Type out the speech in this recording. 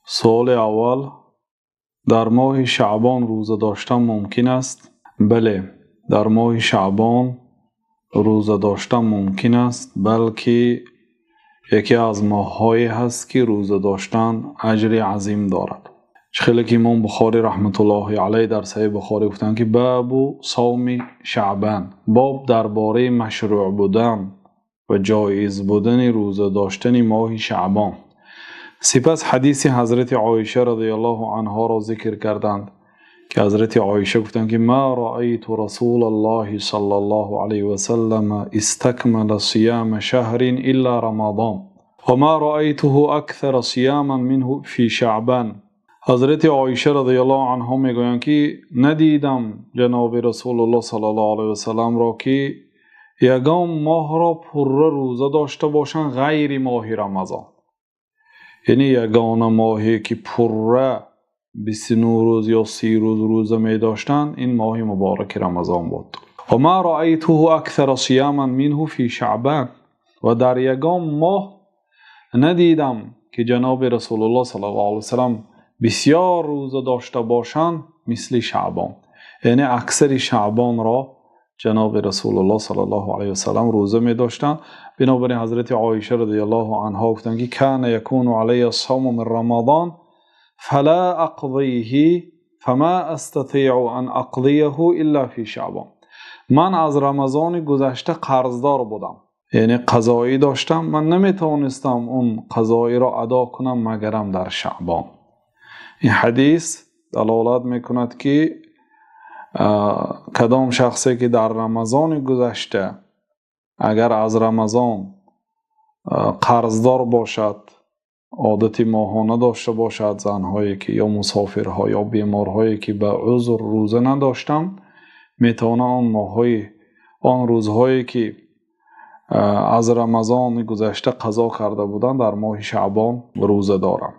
Савол аввал: дар моҳи Шаъбон рӯза доштан мумкин аст? Бале, дар моҳи Шаъбон рӯза доштан мумкин аст, балки яке аз моҳҳое ҳаст, ки рӯза доштан аҷри азим дорад. Хеле ки Имом Бухорӣ раҳматуллоҳи алайҳ дар Саҳеҳи Бухорӣ гуфтанд, ки бобу савми Шаъбон, боб дар бораи машрӯъ будан ва ҷоиз будани рӯза доштани моҳи Шаъбон. Сипас ҳадиси Ҳазрати Оиша розияллоҳу анҳоро зикр карданд, ки Ҳазрати Оиша гуфтанд, ки ма раайту расулаллоҳи саллаллоҳу алайҳи васаллам истакмала сияма шаҳрин илла Рамазон ва ма раайтуҳу аксара сияман минҳу фи Шаъбон. Ҳазрати Оиша розияллоҳу анҳо мегӯянд, ки надидам ҷаноби Расулуллоҳ саллаллоҳу алайҳи васалламро, ки ягон моҳро пурра рӯза дошта бошанд ғайри моҳи Рамазон. Яъне ягона моҳе ки пурра 29 рӯз ё 30 рӯз рӯза медоштанд, ин моҳи мубораки Рамазон буд. Ва ма раайтуҳу аксара сияман минҳу фи Шаъбон. Ва дар ягон моҳ надидам, ки ҷаноби Расулуллоҳ саллаллоҳу алайҳи васаллам бисёр рӯза дошта бошанд мисли Шаъбон. Яъне аксари Шаъбонро ҷаноби Расулуллоҳ саллаллоҳу алайҳи васаллам рӯза медоштанд. Бинобар ин Ҳазрати Оиша розияллоҳу анҳо гуфтанд, ки кана якуну алайя ас-савму мин Рамазон фала ақзиҳи фама астатиъу ан ақзияҳу илла фи Шаъбон. Ман аз Рамазони гузашта қарздор будам, яъне қазоӣ доштам, ман наметавонистам он қазоиро адо кунам магарам дар Шаъбон. Ин ҳадис далолат мекунад, ки кадом шахсе ки дар Рамазони гузашта агар аз Рамазон қарздор бошад, одати моҳона дошта бошад, занҳое ки ё мусофирҳо ё беморҳое ки ба узр рӯза надоштанд, метавонанд он моҳҳои, он рӯзҳое ки аз Рамазони гузашта қазо карда буданд, дар моҳи Шаъбон рӯза доранд.